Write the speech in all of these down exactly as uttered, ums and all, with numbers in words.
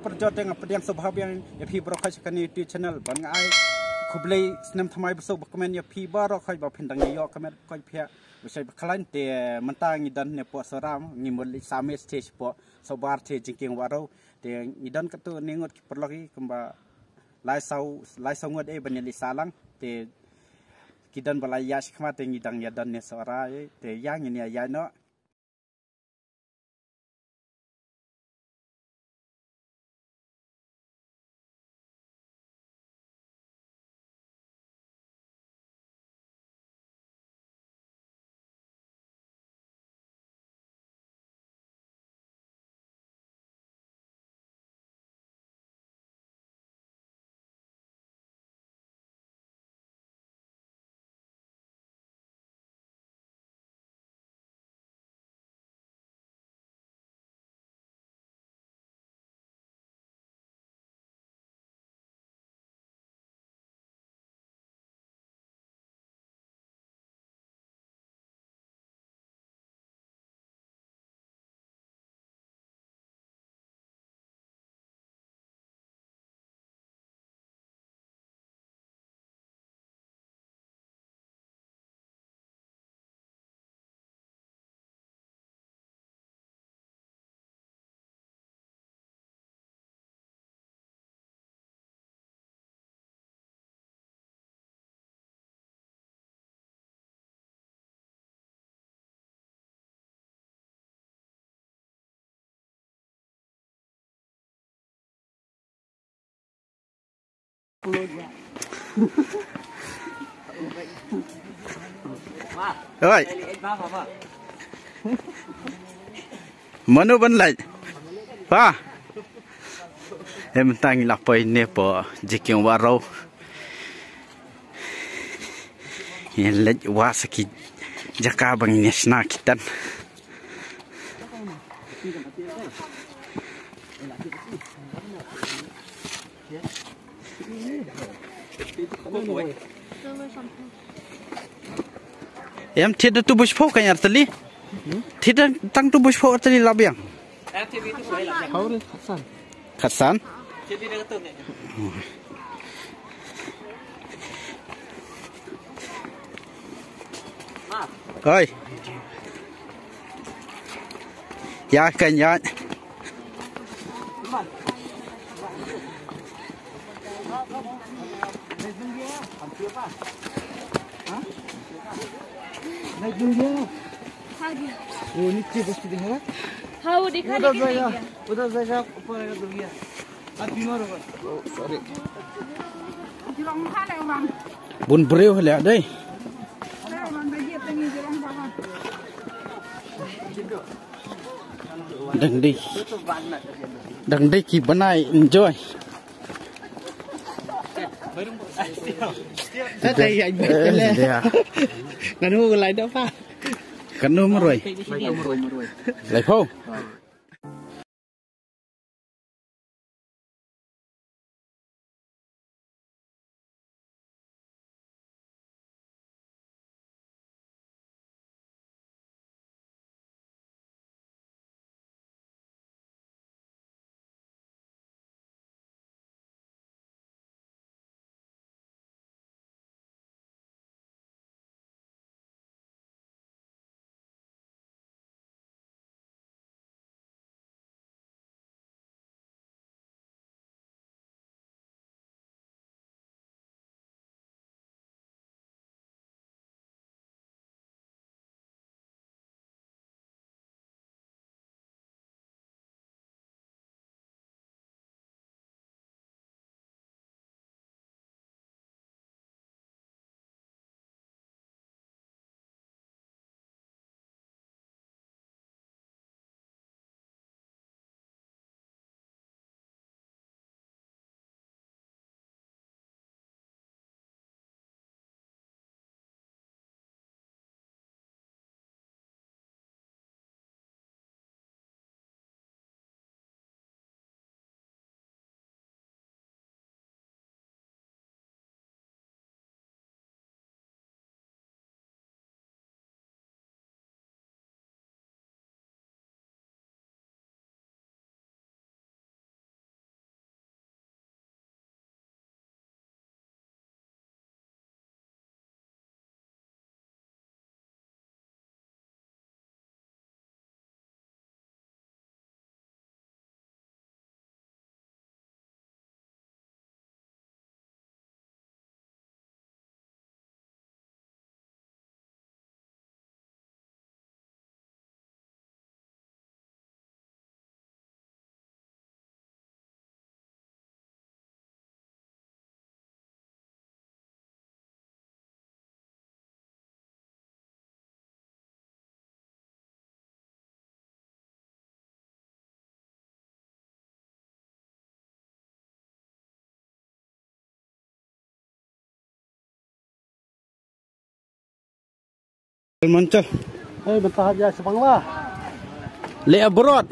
Parajot, nga pdiang sngewbha biang ïa phi baroh khoit sha kane YouTube channel, ban nga ai khublei snem thymmai basuk bakmen ïa phi baroh khoit ba phin dang ïoh ka met ka khot phi ha u shai ba khlaiñ. Te mynta ngi don ne poh Sohra, ngi mut leit sah mih stage poh Sohbar te jingkieng Wahrew. Te ngi don katto ne ngut ki paralok hi kumba lai saw, lai saw ngut ei ban ïa leit sah lang. Te ki don ba la ïaid shakhmat, te ngi dang ïa don ne Sohra ei. Te ïa ngin ïa ïaid noh. Oi. Mano ban leit? Pa. Em, mynta ngi la poi ne poh jingkieng Wahrew. Ngi leit wad sa ki jaka ba ngin ïa shna ki tent. Em, thied da tu bush pho ka ar tylli. Thied da tang tu bush pho ar tylli la biang. Khatsan. Oi. Ïa kan ïa. वो नीचे बस्ती दिखा रहा। हाँ, वो दिखा, उधर लेकिन नहीं जाएगा, गया। उधर जाएगा, ऊपर आएगा, डूब गया। आप बीमार होगा। ओ, सॉरी। Bun briew hale dei. Dang dei. Dang dei ki bnai enjoy. Ngan hu lai da pa. Kan hu marwei. Lai pho. Manchal. Hey, bentah aja sebangla. Leh abroad.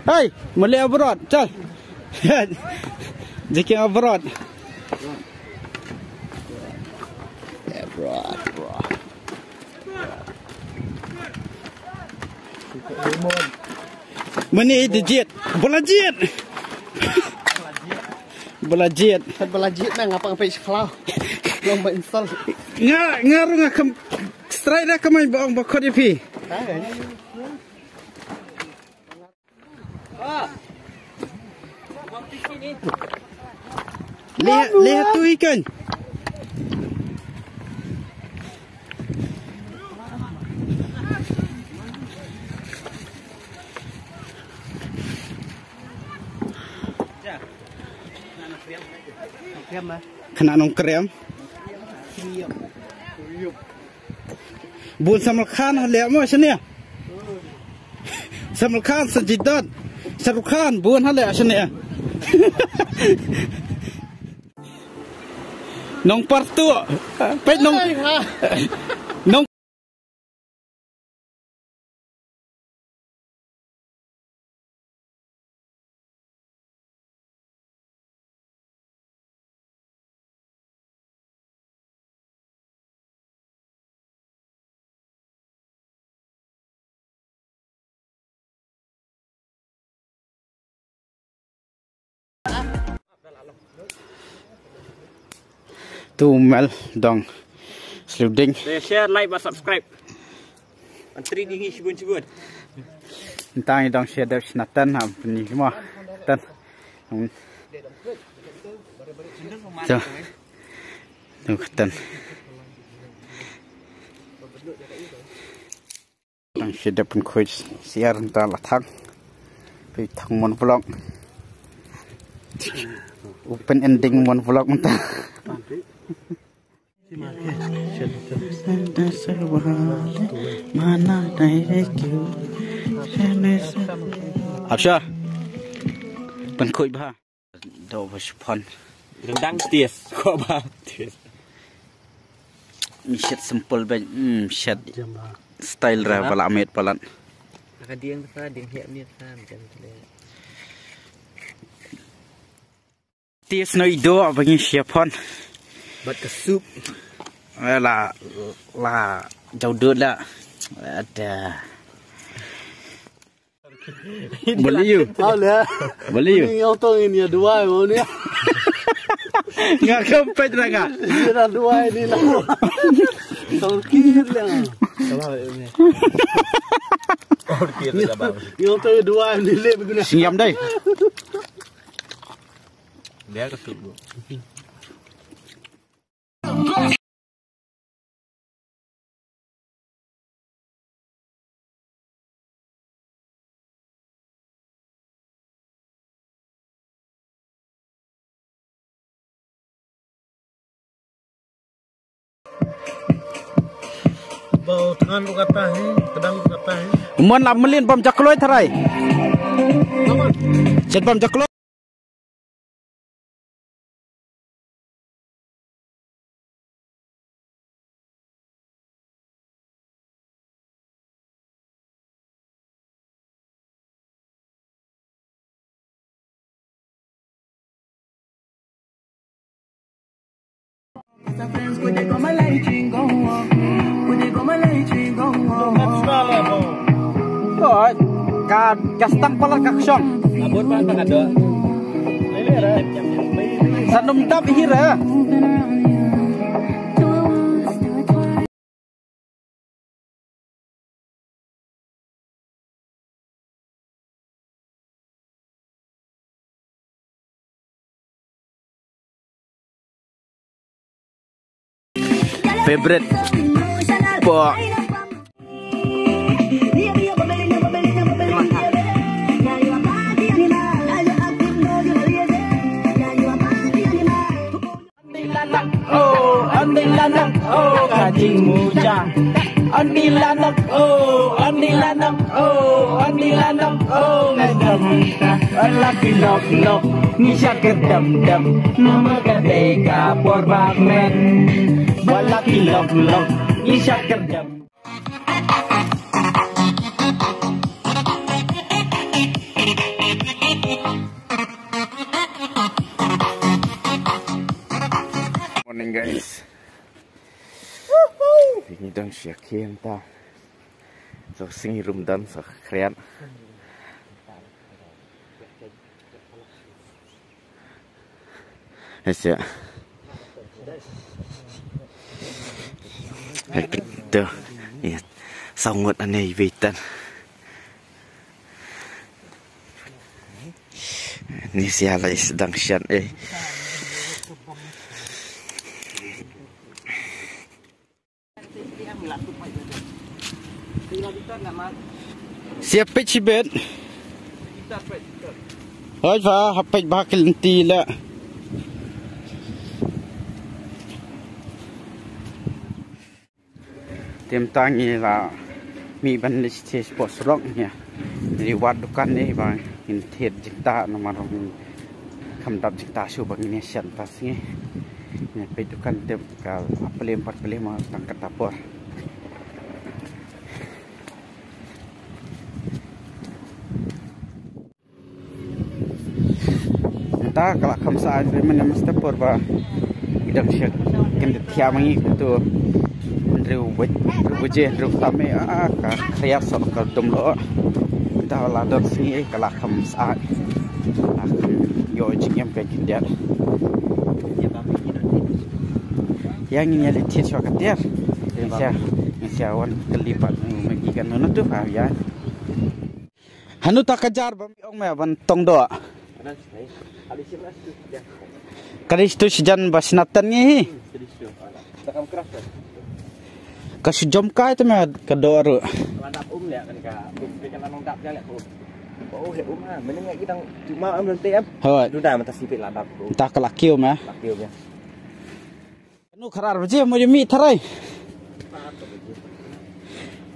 Hey, mau leh abroad. Chal. Jiking abroad. Abroad, abroad. Mani de jet. Bola jet. Bola jet. Kan bola jet na ngapa ngapai sekolah. Long ba install. Nga, nga ru nga kam strike da kamai ba ong ba khot ïa phi. Leh, leh tu ikan. Kena nongkrem. Bun Salman Khan ha leh mo shane. Salman Khan, Sanjay Dutt, Shah Rukh Khan, bun ha leh shane. Nongpartu. Peit nong. Nong Tu mel dong sluding. Share, like bad subscribe. Antri ding hi shibun shibun. Tang dong share dep shnatan ha pni mo. Tan. Tu. Tu tan. Tang shi dep pynkhuid syiar mynta la thang. Phi thang mon vlog. Open ending mon vlog mynta. Absha. Pynkhuid bha. Dau ba shipon. Rendang tis. Ko ba tis. Mi shet simple ba, mm, shet. Style ra ba la met palat. Ka dieng ka dieng hiap ni ka jam tu le. Tis no ido ba ngi shipon. Bat ka soup. La, la, jauh dud la. Ada. Boleh you? Boleh. Boleh you? Ni yang tong ini dua mau ni. Nga kempet dah nga. Ini dah dua ini lah. Tong kiri lah. Salah ini. Oh, kiri lah bang. Yang tong dua ini le beguna. Senyum dai. Dia ketuk. Bau than bu kata hai, kedang bu kata hai. Mon la melin bam jakloi tharai. Chet bam jakloi. Ka, ka stang palat ka kshong. Sa num dap hi re. Favorite. Pok. Oh, andi lanang, oh, ka jingmuja. Andi lanang, oh, andi lanang, oh, andi lanang, oh, nga jam ka. Laki lok lok, ngi sha kerdem dem. Nama ka dei ka por bak men. Ba laki lok lok, ngi sha kerdem. Morning, guys. Ngi dang sha khie mynta. Sa sngi ruh ym don, sa khriat. Ese. Hai, tu. Ya. Saw ngut ane i Beitan. Ni sia la i sdang shan, eh. Sia peit shibit. Hoi, va ha peit ba ha ki lynti la. Te mynta ngi la mih ban leit sha post surok, ngi ïa wad dukan ne ba ngin thied jingtah, namar ngin kham dap jingtah shuh ba ngin ïa shet mynta sngi. Ngi peit dukan te ka plie pat plie ma tang kata por. Mynta ka la kham sah, mynne mynstep por ba ngi dang sha kyndit thiah ma ngi, kumto hynriew baj-, hynriew baje, hynriew tam eh, ah, ka khriat sah ka dum lo. Mynta la don sngi, ka la kham sah, la kham ïoh jingim ka khyndiat. Ïa ngin ïa leit thied shuwa ka tiar. Ngin sa, ngin sa wan kylli pat ma ngi kan nangtu ha ïa. Hanu ta ka jar ba mi ong me ban tong doh. Ka dei shu tu shi jan ba shnat tan ngi hi. Ka shu jom kai te me ka doh ruh. Hoi. Ta ka la kiew me. Kano khar ar baje mo mih tharai.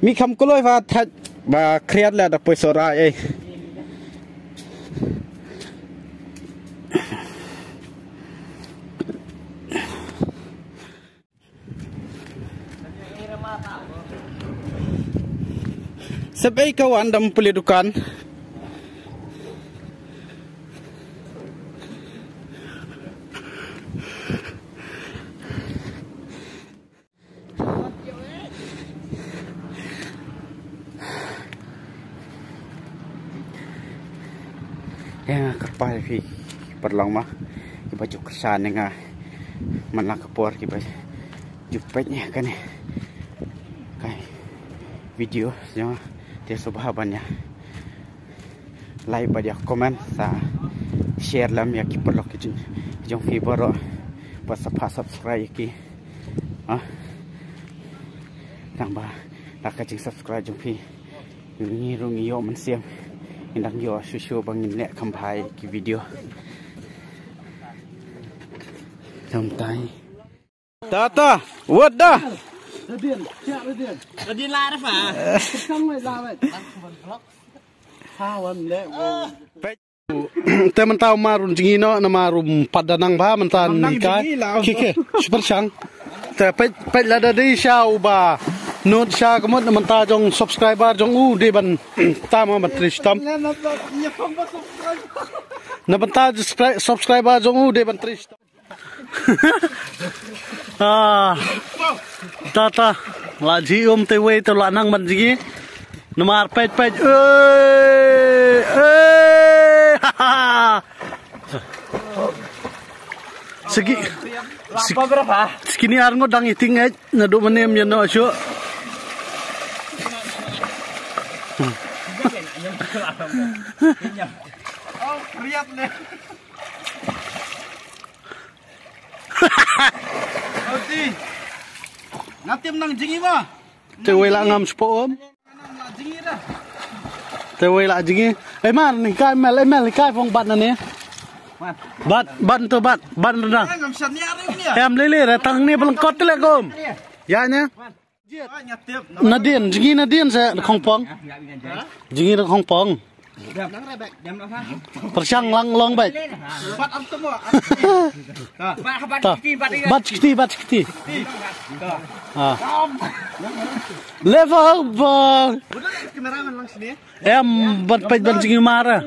Mih kham kloi ba thait ba khriat la da poi sora ei. Sep ei ka wan dam pule dukan. Ïa nga kyrpad ïa phi paralok ma kiba ju kyrshan ïa nga man la ka por kiba ju peit ïa kane ka video jong nga. Te sngewbha ban ïa like bad ïa comment, sa share lem ïa ki paralok ki jong, ki jong phi baroh, bad sa phah subscribe ïa ki. Ah. Tang ba da ka jing subscribe jong phi, ngi ruh ngi ïoh mynsiem, ngin dang ïoh shuh shuh ba ngin leh kham bha ïa ki video. Tang tai. Tata, wat da. Radin, siap Radin. Radin lah Rafa. Kang wei lah wei. Ha wan le. Peit. Te mynta u mar un jngi noh, namar um pat da nang bha mynta. Nang ni kai jngi lah. Ki ke, super shang. Te peit, peit lada dei sha u ba nud sha ka mut mynta jong subscriber jong u dei ban tam ban trei shitom. Na bynta subscri-, subscriber jong u dei ban trei shitom. Ah. Tata. La jngi um te wei te la nang ban jngi. Namar peit peit. Eh, eh. Sigi. Sigi ni ar ngut dang ïa ting eh. Naduh mynne ym ïa noh shuh. Oh, riat ne. Oti. Natim nang jngi ma. Te wei la ngam spo um. Nang la jngi da. Te wei la jngi. Ei mar ni kai mel, ei mel ni kai phong bat na ni. Bat, bat tu bat, bat na. Ngam shan ni ari ni. Em lele re tang ni belengkot le kom. Ya nya. Nadin, jngi nadin sa khongpong. Jngi da khongpong. Pyrshang lang long bait. Ta. Bat kiti, bat kiti. Ah. Level bang. Em bat pait ban jngi mara.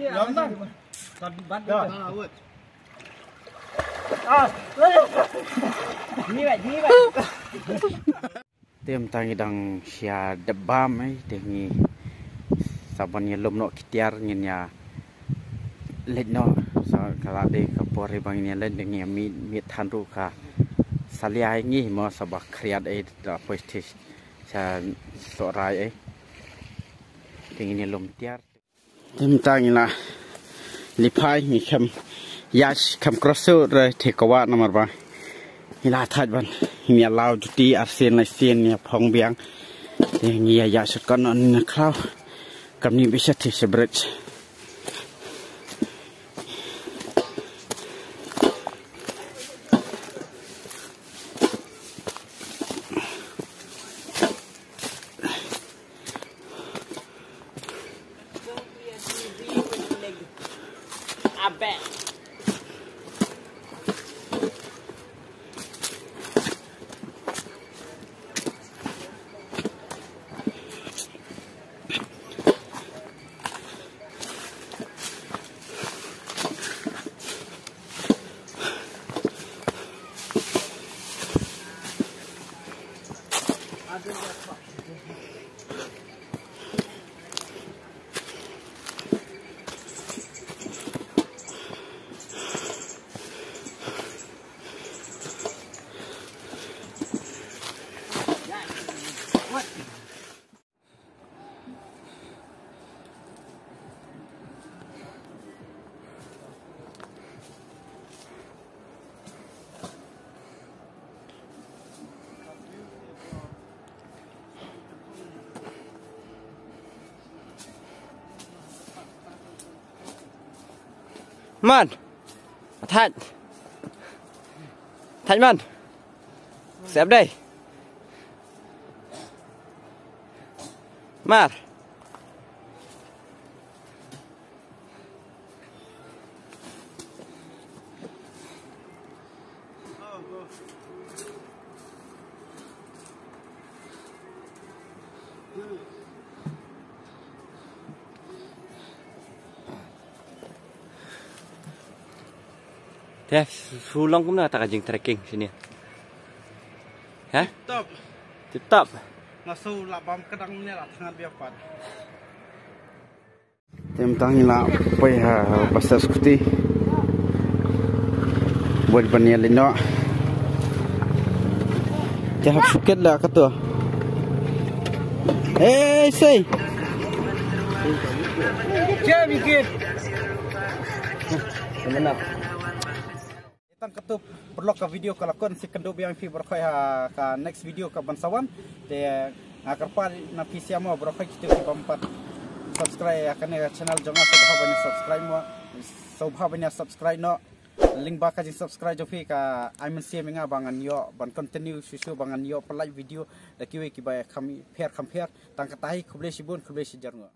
Te mynta ngi dang sha dep bam, eh, te ngi sa ban ïalum noh ki tiar ngin ïa leit noh. Sa ka la dei ka por ba ngin ïa leit, ngin ïa mih, mih than ruh ka salia ïa ngi mo, sa ba khriat, eh, da poi te sa sohrai, eh. Te ngin ïalum tiar. Te mynta ngi la leit phai, ngi khlem ïaid, khlem cross road re te ka wah namar ba ngi la thait ban, ngi ïa law juti arsien laisien ïa phong biang. Te ngi ïa ïaid shortcut noh na khlaw. Kam ni bishar te sha bridge. Man. Thait. Thait man. Sep dei. Mar. Te su long kumno kata ka jingtrekking shane? Ha? Tip top. Tip top. Nga su la bam ka dang ne la thngan bia pat. Te mynta ngi la poi ha bus scooty. Buat ban ïa leit noh. Te hap shuket la kato. Hey, sei. Jam ikit. Mana? Tang katto paralok, ka video ka la kut, sa ïakynduh biang ïa phi baroh kawei ha ka next video ka ban sa wan. Te nga kyrpad na phi sha mo baroh kawei kito ki bym pat subscribe ïa kane ka channel jong nga, sngewbha ban ïa subscribe mo. Sngewbha ban ïa subscribe noh. Lyngba ka jingsubscribe jong phi ka ai mynsiem ïa nga ba ngan ïoh ban continue shuh shuh, ba ngan ïoh pynlait video da kiwei kiba kham pher kham pher. Tang kata hi, khublei shibun, khublei shihajar nguh.